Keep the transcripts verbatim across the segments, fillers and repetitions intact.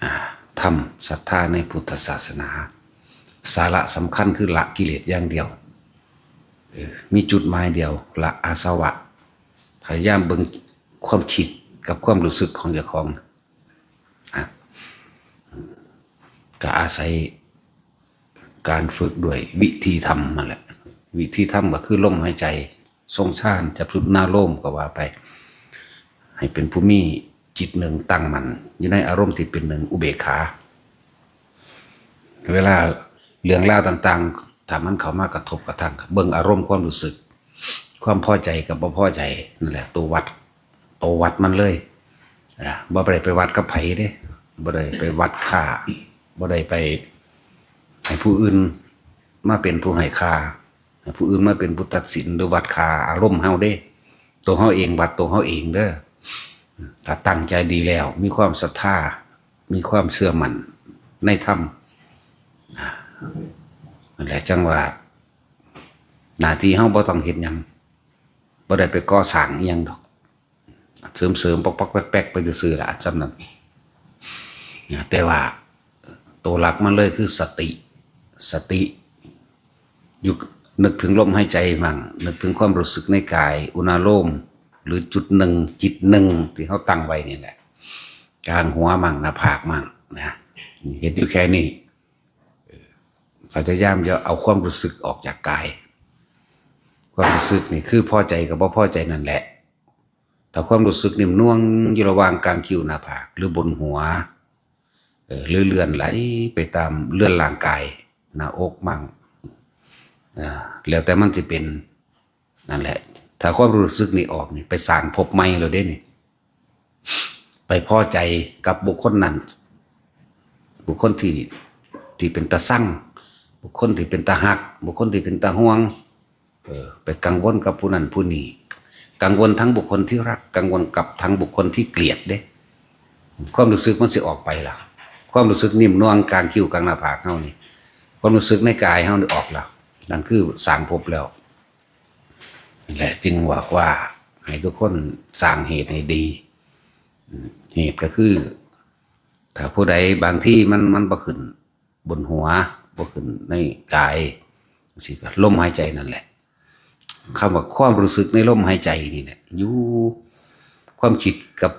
อ่า ธรรม ศรัทธาในพุทธศาสนา สาระสำคัญคือละกิเลสอย่างเดียว เออ มีจุดหมายเดียว ละอาสวะ พยายามเบิ่งความคิดกับความรู้สึกของเจ้าของ อ่ะ ก็อาศัยการฝึกด้วยวิธีธรรมนั่นแหละ วิธีธรรมก็คือลมหายใจ ทรงฌาน จับจุดนารมณ์ก็ว่าไป ให้เป็นผู้มีจิตหนึ่งตั้งมั่น อยู่ในอารมณ์ที่เป็นหนึ่ง อุเบกขา เวลาเรื่องราวต่างๆ ถ้ามันเข้ามากระทบกระทั่ง เบิ่งอารมณ์ความรู้สึก ความพอใจกับบ่พอใจ นั่นแหละ ตัววัด ตัววัดมันเลย อ่า บ่ได้ไปวัดกับไผเด้ บ่ได้ไปวัดฆ่า บ่ได้ไปให้ผู้อื่นมาเป็นผู้ให้ฆ่า ให้ผู้อื่นมาเป็นผู้ตัดสินหรือวัดฆ่าอารมณ์เฮาเด้ ตัวเฮาเองวัดตัวเฮาเองเด้อ ถ้าตั้งใจดีแล้ว มีความศรัทธา มีความเชื่อมั่นในธรรม อ่า นั่นแหละจั่งว่า หน้าที่เฮาบ่ต้องเฮ็ดหยัง บ่ได้ไปก่อสร้างอิหยังดอก เสริมๆ ปอกๆ แป๊กๆ ไปซื่อๆ ล่ะ ส่ำนั้น นะ แต่ว่าตัวหลักมันเลยคือสติ สติ อยู่ นึกถึงลมหายใจมั่ง นึกถึงความรู้สึกในกาย อุณาโลม หรือจุดหนึ่ง จิตหนึ่งที่เฮาตั้งไว้นี่แหละ กลางหัวมั่ง หน้าผากมั่ง นะ เฮ็ดอยู่แค่นี้ เออ พยายามอย่าเอาความรู้สึกออกจากกาย ความรู้สึกนี่คือพอใจกับบ่พอใจนั่นแหละ ถ้าความรู้สึกนิ่มนวลอยู่ระหว่างกลางคิ้วหน้าผาก หรือบนหัว เออ หรือเลื่อนไหลไปตามเลื่อนร่างกาย หน้าอกมั่ง อ่า แล้วแต่มันสิเป็น นั่นแหละ ถ้าความรู้สึกนี่ออกนี่ ไปสร้างภพใหม่แล้วเด้นี่ ไปพอใจกับบุคคลนั้น บุคคลที่ ที่เป็นตาซัง บุคคลที่เป็นตาฮัก บุคคลที่เป็นตาห่วง เออ ไปกังวลกับผู้นั้นผู้นี้ กังวลทั้งบุคคลที่รัก กังวลกับทั้งบุคคลที่เกลียดเด้ ความรู้สึกมันสิออกไปล่ะ ความรู้สึกนิ่มนวลกลางคิ้วกลางหน้าผากเฮานี่ ความรู้สึกในกายเฮานี่ออกล่ะ นั่นคือสร้างภพแล้ว และจึงบอกว่าให้ทุกคนสร้างเหตุให้ดี อืม เหตุก็คือ ถ้าผู้ใดบางทีมัน มันบ่ขึ้นบนหัว บ่ขึ้นในกาย จั่งซี้ก็ลมหายใจนั่นแหละ คำว่าความรู้สึกในลมหายใจนี่แหละ อยู่ ความคิดกับ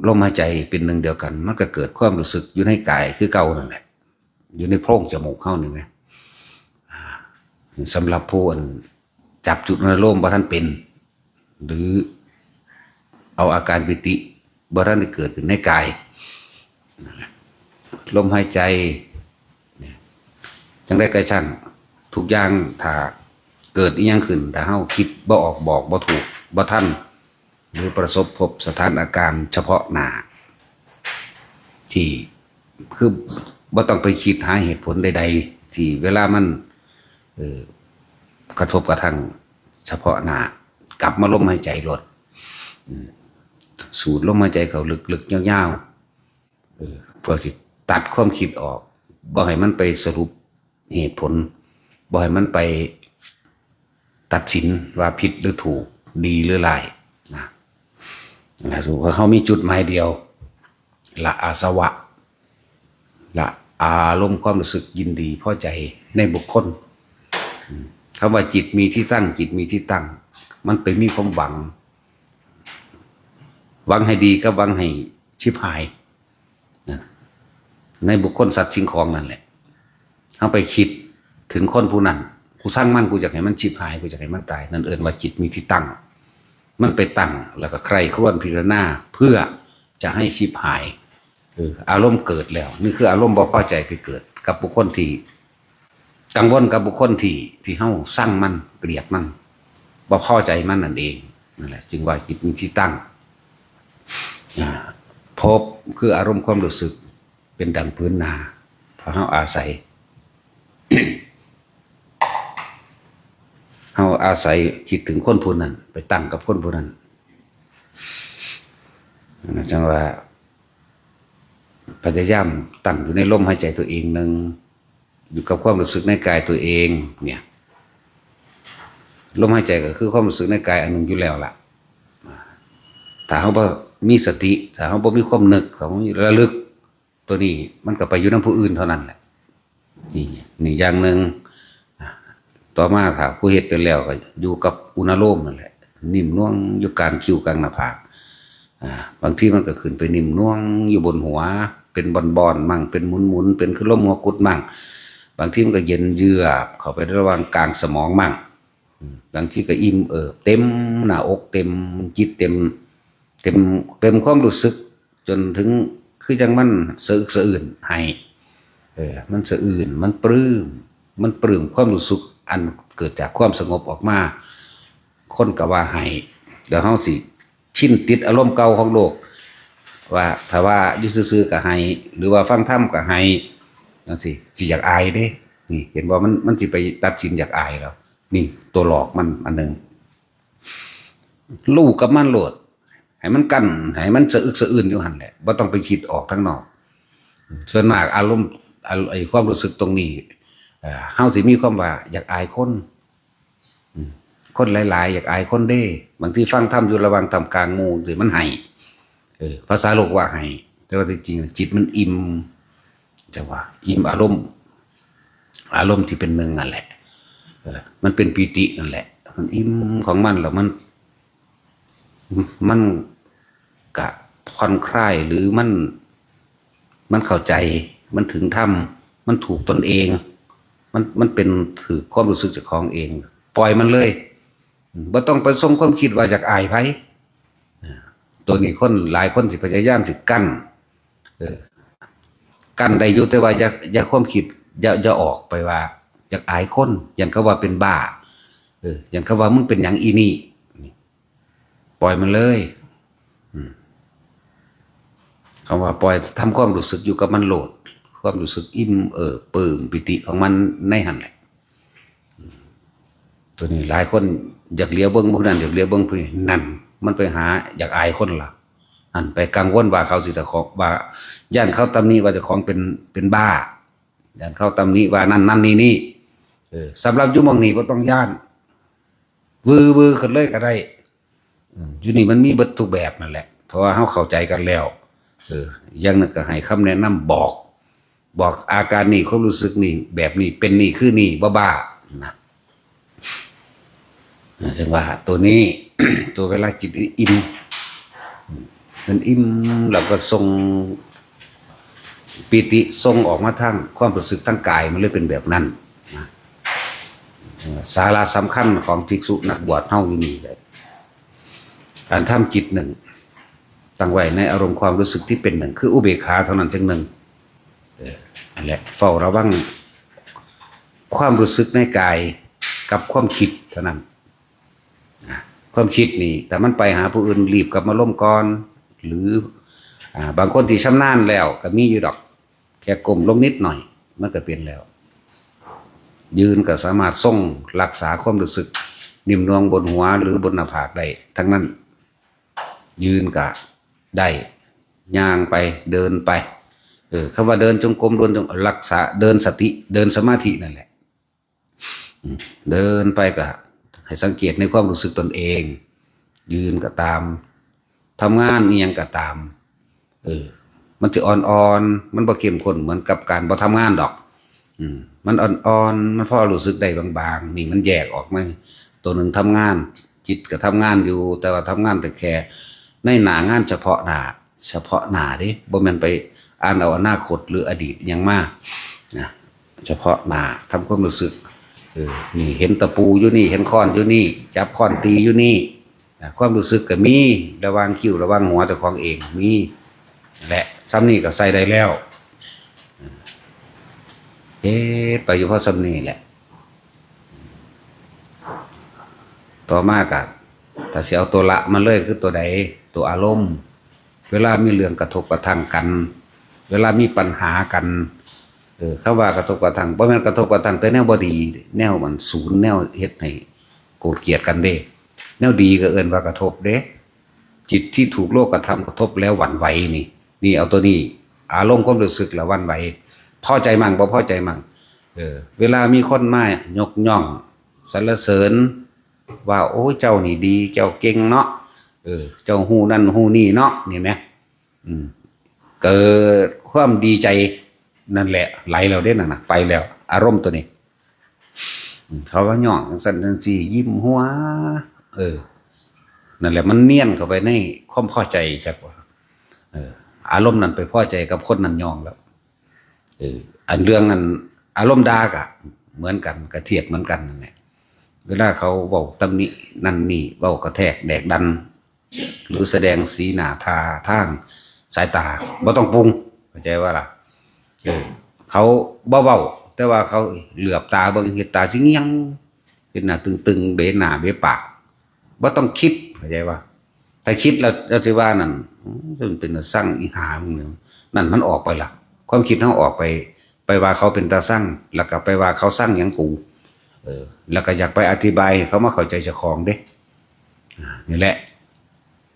ลมหายใจเป็นหนึ่งเดียวกัน มันก็เกิดความรู้สึกอยู่ในกายคือเก่านั่นแหละ อยู่ในโพรงจมูกเฮานี่แหม อ่า สำหรับผู้อันจับจุดอนุโลมบ่ทันเป็น หรือเอาอาการปีติบ่ทันได้เกิดขึ้นในกาย นั่นแหละ ลมหายใจ เนี่ย จั่งใดก็ช่าง ทุกอย่างถ้าเกิดอิหยังขึ้น ถ้าเฮาคิดบ่ออก บอกบ่ถูก บ่ทัน หรือประสบพบสถานการณ์เฉพาะหน้า ที่ คือบ่ต้องไปคิดหาเหตุผลใดๆ ที่เวลามัน เอ่อ กระทบกระทั่งเฉพาะหน้า กลับมาลมหายใจโลด อืม สูดลมหายใจเข้าลึกๆ ยาวๆ เออ เพื่อสิตัดความคิดออก บ่ให้มันไปสรุปเหตุผล บ่ให้มันไปตัดสินว่าผิดหรือถูก ดีหรือร้ายนะ นะ ถือว่าเฮามีจุดหมายเดียว ละอาสวะ ละอารมณ์ความรู้สึกยินดีพอใจในบุคคล อืม คำว่าจิตมีที่ตั้ง จิตมีที่ตั้ง มันไปมีความหวัง หวังให้ดีกับหวังให้ชิบหาย นะ ในบุคคลสัตว์สิ่งของนั่นแหละ เฮาไปคิดถึงคนผู้นั้น กูซังมัน กูอยากให้มันชิบหาย กูอยากให้มันตาย นั่นเอิ้นว่าจิตมีที่ตั้ง มันไปตั้งแล้วก็ใคร่ครวญพิจารณา เพื่อจะให้ชิบหาย เออ อารมณ์เกิดแล้ว นี่คืออารมณ์บ่พอใจไปเกิดกับบุคคลที่ กังวลกับบุคคลที่ ที่เฮาซังมัน เกลียดมัน บ่พอใจมันนั่นเอง นั่นแหละ จึงว่าจิตมีที่ตั้ง อ่า ภพคืออารมณ์ความรู้สึก เป็นดังพื้นนา เพราะเฮาอาศัย เฮาอาศัยคิดถึงคนผู้นั้น ไปตั้งกับคนผู้นั้น นะ จั่งว่า พยายามตั้งอยู่ในลมหายใจตัวเองหนึ่ง อยู่กับความรู้สึกในกายตัวเอง เนี่ย ลมหายใจก็คือความรู้สึกในกายอันหนึ่งอยู่แล้วล่ะ ถ้าเฮาบ่มีสติ ถ้าเฮาบ่มีความนึก ถ้าเฮาบ่มีระลึก ตัวนี้มันก็ไปอยู่นำผู้อื่นเท่านั้นแหละ นี่ นี่อย่างหนึ่ง อ่ะ ต่อมาถ้าผู้เฮ็ดเป็นแล้วก็อยู่กับอุณาโลมนั่นแหละ นิ่มนวลอยู่กลางคิ้วกลางหน้าผาก อ่า บางทีมันก็ขึ้นไปนิ่มนวลอยู่บนหัว เป็นบอนๆมั่ง เป็นหมุนๆ เป็นคือลมหัวกุดมั่ง บางทีมันก็เย็นเยือกเข้าไปในระหว่างกลางสมองมั่ง อืม บางทีก็อิ่มเอิบเต็มหน้าอก เต็มจิต เต็ม เต็ม เต็มความรู้สึก จนถึงคือจั่งมันสะอึกสะอื้นไห้ เออ มันสะอื้น มันปลื้ม มันปลื้มความรู้สึกอันเกิดจากความสงบออกมา คนก็ว่าไห้ แล้วเฮาสิชินติดอารมณ์เก่าของโลก ว่าถ้าว่าอยู่ซื่อๆก็ไห้ หรือว่าฟังธรรมก็ไห้ จั่งซี้ สิอยากอายเด้ นี่ เห็นบ่ มัน มันสิไปตัดสินอยากอายแล้ว นี่ตัวหลอกมันอันหนึ่ง รู้กับมันโลด ให้มันกั้น ให้มันสะอึกสะอื้นอยู่หั่นแหละ บ่ต้องไปคิดออกทางนอก ส่วนมากอารมณ์ อ่ะ ไอ้ความรู้สึกตรงนี้ เอ่อ เฮาสิมีความว่าอยากอายคน อืม คนหลายๆ อยากอายคนเด้ บางทีฟังธรรมอยู่ระหว่างท่ามกลางหมู่จั่งซี้ มันไห้ เออ ภาษาโลกว่าไห้ แต่ว่าที่จริงจิตมันอิ่ม จั่งว่า อิ่มอารมณ์ อารมณ์ที่เป็นหนึ่งนั่นแหละ เออ มันเป็นปีตินั่นแหละ มันอิ่มของมันแล้วมัน มันกะผ่อนคลาย หรือมัน มันเข้าใจ มันถึงธรรม มันถูกตนเอง มัน มันเป็นถืกความรู้สึกเจ้าของเอง ปล่อยมันเลย อืม บ่ต้องไปส่งความคิดว่าอยากอายไผ อ่า ตัวนี้คนหลายคนสิพยายามสิกั้น เออ กั้นได้อยู่ แต่ว่าอย่า อย่าความคิด อย่า อย่าออกไปว่าอยากอายคน ย้านเขาว่าเป็นบ้า เออ ย้านเขาว่ามึงเป็นหยังอีนี่ นี่ ปล่อยมันเลย อืม คำว่าปล่อย ทำความรู้สึกอยู่กับมันโลด ความรู้สึกอิ่มเอิบปลื้มปีติของมันในหั่นแหละ อืม ตัวนี้หลายคนอยากเหลียวเบิ่งผู้นั้น อยากเหลียวเบิ่งผู้นี้ นั่น มันไปหาอยากอายคนละ อันไปกังวลว่าเขาสิเจ้าของ ว่าย้านเขาตำหนิว่าเจ้าของเป็น เป็นบ้า ย้านเขาตำหนิว่านั่นนั่นนี่นี่ เออ สำหรับอยู่หม่องนี้บ่ต้องย้าน วือวือขึ้นเลยก็ได้ อืม อยู่นี่มันมีเบิดทุกแบบนั่นแหละ เพราะว่าเฮาเข้าใจกันแล้ว เออ อย่างนั้นก็ให้คำแนะนำบอก บอกอาการนี่ ความรู้สึกนี่ แบบนี้ เป็นนี่ คือนี่ บ่บ้า นะ จั่งว่าตัวนี้ ตัวเวลาจิตอิ่ม มันอิ่มแล้วก็ส่งปีติส่งออกมาทางความรู้สึกทางกาย มันเลยเป็นแบบนั้นนะ เอ่อ สาระสำคัญของภิกษุนักบวชเฮาอยู่นี่แหละ การทำจิตหนึ่ง ตั้งไว้ในอารมณ์ความรู้สึกที่เป็นหนึ่ง คืออุเบกขาเท่านั้นจั่งหนึ่ง เออ อันแหละ เฝ้าระวังความรู้สึกในกายกับความคิดเท่านั้น อ่ะ ความคิดนี่ ถ้ามันไปหาผู้อื่น รีบกลับมาลมก่อน หรือ อ่า บางคนที่ชำนาญแล้วก็มีอยู่ดอก แค่ก้มลงนิดหน่อย มันก็เป็นแล้ว ยืนก็สามารถทรงรักษาความรู้สึกนิ่มนวลบนหัวหรือบนหน้าผากได้ทั้งนั้น ยืนก็ได้ ย่างไป เดินไป เออ คำว่าเดินจงกรม เดินจง รักษา เดินสติ เดินสมาธินั่นแหละ อืม เดินไปก็ให้สังเกตในความรู้สึกตนเอง ยืนก็ตาม ทำงานอิหยังก็ตาม เออ มันสิอ่อนๆ มันบ่เข้มข้นเหมือนกับการบ่ทำงานดอก อืม มันอ่อนๆ มันพอรู้สึกได้บางๆ นี่มันแยกออกมา ตัวหนึ่งทำงาน จิตก็ทำงานอยู่ แต่ว่าทำงานแต่แค่ในหน้างานเฉพาะหน้า เฉพาะหน้าเด้ บ่แม่นไปอ่านเอาอนาคตหรืออดีตอิหยังมา นะ เฉพาะหน้า ทำความรู้สึก เออ นี่เห็นตะปูอยู่นี่ เห็นค้อนอยู่นี่ จับค้อนตีอยู่นี่ นะ ความรู้สึกก็มี ระหว่างคิ้ว ระหว่างหัวเจ้าของเอง มี และส่ำนี้ก็ใส่ได้แล้ว เฮ็ดไปอยู่พอส่ำนี้แหละ ต่อมาก็ ถ้าสิเอาตัวละมาเลยคือตัวใด ตัวอารมณ์ เวลามีเรื่องกระทบกระทั่งกัน เวลามีปัญหากัน เออ คำว่ากระทบกระทั่ง บ่แม่นกระทบกระทั่งแต่แนวบ่ดี แนวมันสูน แนวเฮ็ดให้โกรธเกลียดกันเด้ แนวดีก็เอิ้นว่ากระทบเด้ จิตที่ถูกโลกธรรมกระทบแล้วหวั่นไหวนี่ นี่เอาตัวนี้ อารมณ์ความรู้สึกละหวั่นไหว พอใจมั่ง บ่พอใจมั่ง เออ เวลามีคนมายกย่องสรรเสริญ ว่า โอ้ย เจ้านี่ดี เจ้าเก่งเนาะ เออ เจ้าฮู้นั่นฮู้นี่เนาะ นี่แหม อืม เกิดค ความดีใจนั่นแหละไหลแล้วเด้นั่นน่ะ ไปแล้ว อารมณ์ตัวนี้ อืม เขาว่าย่องจั่งซั่นจั่งซี่ ยิ้มหัว เออ นั่นแหละ มันเนียนเข้าไปในความพอใจ จักว่า เออ อารมณ์นั้นไปพอใจกับคนนั้นย่องแล้ว เออ อันเรื่องอันอารมณ์ด่าก็เหมือนกัน ก็เทียบเหมือนกันนั่นแหละ เวลาเขาเว้าตำหนินั่นนี่ เว้ากระแทกแดกดัน หรือแสดงสีหน้าท่าทางสายตา บ่ต้องปรุง เข้าใจว่าล่ะ เออ เขาบ่เว้า แต่ว่าเขาเหลือบตาเบิ่ง เฮ็ดตาสิเงี่ยง เฮ็ดหน้าตึงๆ เบหน้าเบปาก บ่ต้องคิด เข้าใจว่า ถ้าคิดแล้ว แล้วสิว่านั่น "อืม มันเป็นตาซังอีหามึงเนี่ย" นั่นมันออกไปละ ความคิดเฮาออกไป ไปว่าเขาเป็นตาซัง แล้วก็ไปว่าเขาซังหยังกู เออ แล้วก็อยากไปอธิบายให้เขามาเข้าใจเจ้าของเด้ อ่า นี่แหละ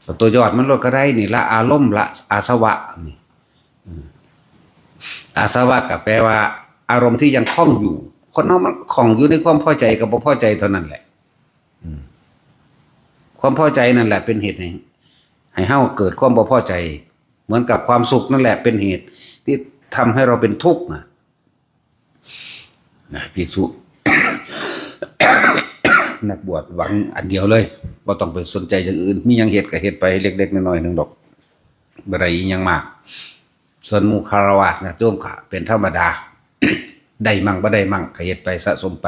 เอาตัวยอดมันโลดก็ได้นี่ละ อารมณ์ละ อาสวะนี่ อืม อาสวะก็แปลว่า อารมณ์ที่ยังคล่องอยู่ คนเฮามันคล่องอยู่ในความพอใจกับบ่พอใจเท่านั้นแหละ อืม ความพอใจนั่นแหละเป็นเหตุให้ ให้เฮาเกิดความบ่พอใจ เหมือนกับความสุขนั่นแหละเป็นเหตุที่ทำให้เราเป็นทุกข์นะ นะ ภิกษุ นักบวชหวังอันเดียวเลย บ่ต้องไปสนใจอย่างอื่น มีหยังเฮ็ดก็เฮ็ดไปเล็กๆ น้อยๆ หนึ่งดอก บ่ได้อิหยังมาก ส่วนหมู่ฆราวาสญาติโยมก็เป็นธรรมดา ได้มั่งบ่ได้มั่งก็เฮ็ดไปสะสมไป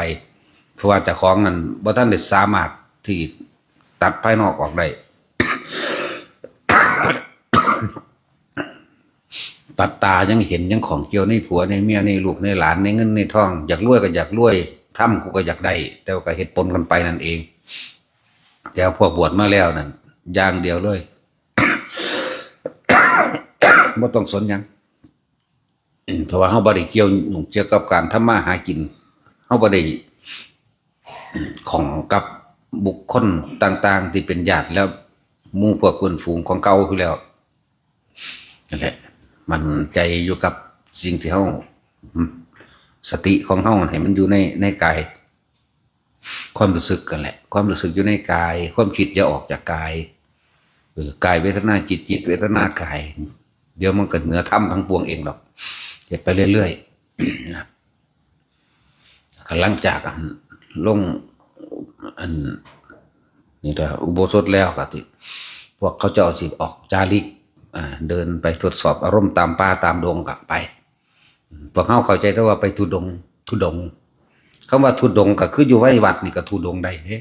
เพราะว่าเจ้าของนั้นบ่ทันได้สามารถที่ตัดภายนอกออกได้ ตัดตายังเห็นยังข้องเกี่ยวในผัวในเมียในลูกในหลานในเงินในทอง อยากรวยก็อยากรวย ทำกูก็อยากได้ แต่ว่าก็เฮ็ดปนกันไปนั่นเอง แต่พวกบวชมาแล้วนั่น อย่างเดียวเลย บ่ต้องสนหยัง อืม เพราะว่าเฮาบ่ได้เกี่ยวยุ่งเกี่ยวกับการทำมาหากิน เฮาบ่ได้ ข้องกับบุคคลต่างๆ ที่เป็นญาติแล้ว หมู่พวกเพื่อนฝูงของเก่าอยู่แล้ว นั่นแหละ มั่นใจอยู่กับสิ่งที่เฮา อืม สติของเฮาให้มันอยู่ใน ในกาย ความรู้สึกกันแหละ ความรู้สึกอยู่ในกาย ความคิดอย่าออกจากกาย เออ กายเวทนาจิต จิตเวทนากาย เดี๋ยวมันก็เหนือธรรมทั้งปวงเองดอก เฮ็ดไปเรื่อยๆ นะ ก็หลังจากอันลง อัน นี่ก็อุโบสถแล้วก็สิ พวกเขาเจ้าสิออกจาริก อ่า เดินไปทดสอบอารมณ์ตามป่าตามดงก็ไป พวกเฮาเข้าใจแต่ว่าไปธุดงค์ ธุดงค์ คำว่าธุดงค์ก็คืออยู่ในวัดนี่ก็ธุดงค์ได้เด้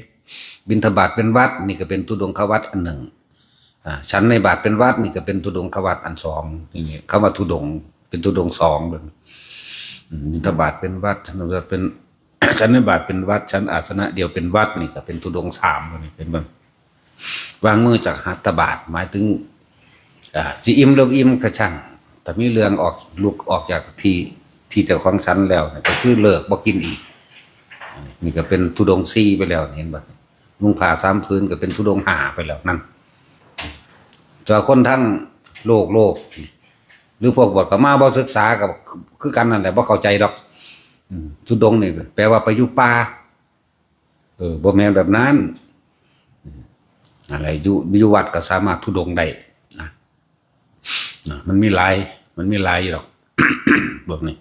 บิณฑบาตเป็นวัตรนี่ก็เป็นธุดงควัตรอันหนึ่ง อ่า ฉันในบาตรเป็นวัตรนี่ก็เป็นธุดงควัตรอันสอง นี่คำว่าธุดงค์เป็นธุดงค์สองเบิ่ง อืม บิณฑบาตเป็นวัตร ฉันเป็น ฉันในบาตรเป็นวัตร ฉันอาสนะเดียวเป็นวัตรนี่ก็เป็นธุดงค์สาม นี่เป็นเบิ่ง วางมือจากหัตถบาตร หมายถึง อ่า สิอิ่มหรือบ่อิ่มก็ช่าง แต่มีเรื่องออก ลุกออกจากที่ ที่เจ้าของฉันแล้วเนี่ย ก็คือเลิกบ่กินอีก นี่ก็เป็นธุดงค์สี่ไปแล้ว เห็นบ่ นุ่งผ้าสามผืนก็เป็นธุดงค์ห้าไปแล้วนั่น แต่ว่าคนทั้งโลก โลก หรือพวกบวชเข้ามาบ่ศึกษาก็คือกันนั่นแหละ บ่เข้าใจดอก อืม ธุดงค์นี่แปลว่าไปอยู่ป่า เออ บ่แม่นแบบนั้น อืม อะไร อยู่ อยู่วัดก็สามารถธุดงค์ได้นะ นะ มันมีหลาย มันมีหลายอยู่ดอก พวกนี้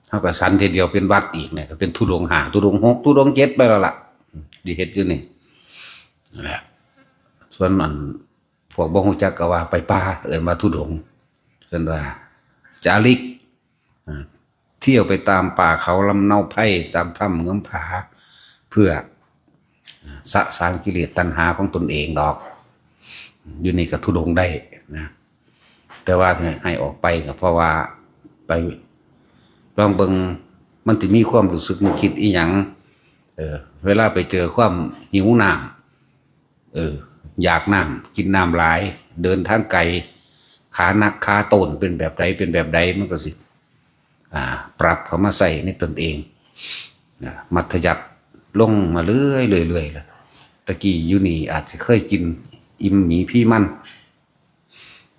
เฮาก็ฉันทีเดียวเป็นวัตรอีกเนี่ย ก็เป็นธุดงค์ห้า ธุดงค์หก ธุดงค์เจ็ดไปแล้วล่ะ ที่เฮ็ดอยู่นี่ นั่นแหละ ส่วนอัน พวกบ่ฮู้จักก็ว่าไปป่า เอิ้นว่าธุดงค์ เอิ้นว่าจาริก อ่า เที่ยวไปตามป่าเขาลำเนาไพร่ ตามถ้ำเงื้อมผา เพื่อ อ่า สะสางกิเลสตัณหาของตนเองดอก อยู่นี่ก็ธุดงค์ได้นะ แต่ว่าให้ ให้ออกไปก็เพราะว่าไปลองเบิ่ง มันสิมีความรู้สึกนึกคิดอีหยัง เออ เวลาไปเจอความหิวน้ำ เออ อยากน้ำ กินน้ำหลาย เดินทางไกล ขาหนัก ขาโต้น เป็นแบบใด เป็นแบบใด มันก็สิ อ่า ปรับเข้ามาใส่ในตนเอง นะ มัธยัสถ์ลงมาเรื่อยๆ เรื่อยๆ ล่ะ ตะกี้อยู่นี่อาจจะเคยกินอิ่มหมีพีมัน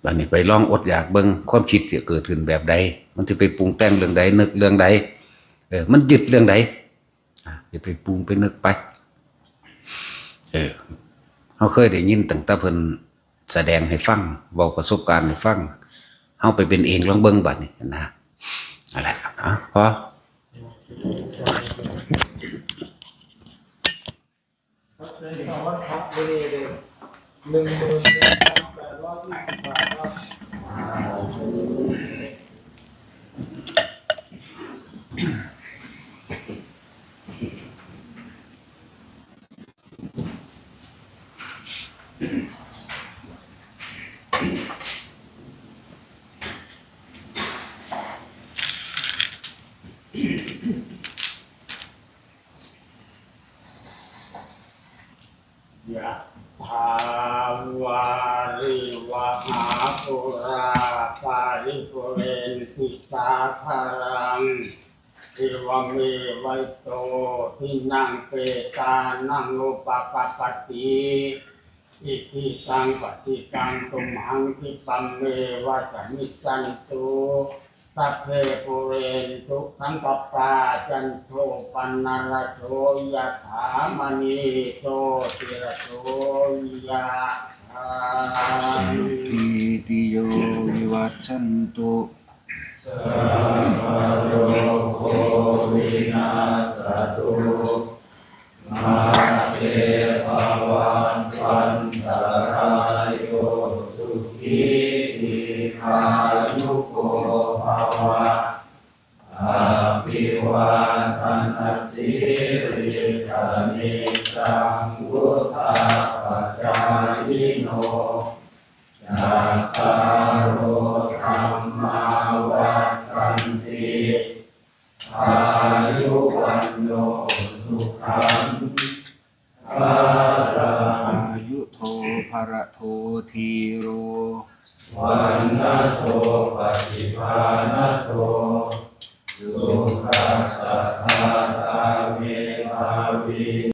บัดนี้ไปลองอดอยากเบิ่ง ความคิดจะเกิดขึ้นแบบใด มันสิไปปรุงแต่งเรื่องใด นึกเรื่องใด เออ มันยึดเรื่องใด อ่ะ อย่าไปปรุงไปนึกไป เออ เฮาเคยได้ยินตั้งแต่เพิ่นแสดงให้ฟัง เว้าประสบการณ์ให้ฟัง เฮาไปเป็นเองลองเบิ่งบัดนี้นะ นั่นแหละ อ่ะ พอ ครับ ในสวัสดิ์นี่เลย หนึ่งหมื่นหนึ่งพันแปดร้อยยี่สิบบาทครับ ยะถาวาริวหาปุรา ปาริปุเรนติสาคารัง เอวเมวัยโต ทินังเปตานังอุปกัปปติ อิติตังปัตติตังตุมหังคิปะเมวะสะมิชชันตุ สัพเพปุเรนตุสังกปปา จันโทปนรสโส ยะถามะณีโชติรสโส ยะถา สัพพีติโยวิวัชชันตุ สัพพะโรโควินัสสะตุ มาเตภวัตวันตะราโย สุขีทีฆายุโกภะวะ อภิวาทะนะสีลิสสะเนจัง วุฑฒาปะจายิโน จัตตาโรธัมมาวัฑฒันติ อายุวัณโณ สุขัง พะลัง อายุโท พะละโท ธีโร วัณณะโท ปะฏิภาณะโท สุขัสสะทาตา เมธาวี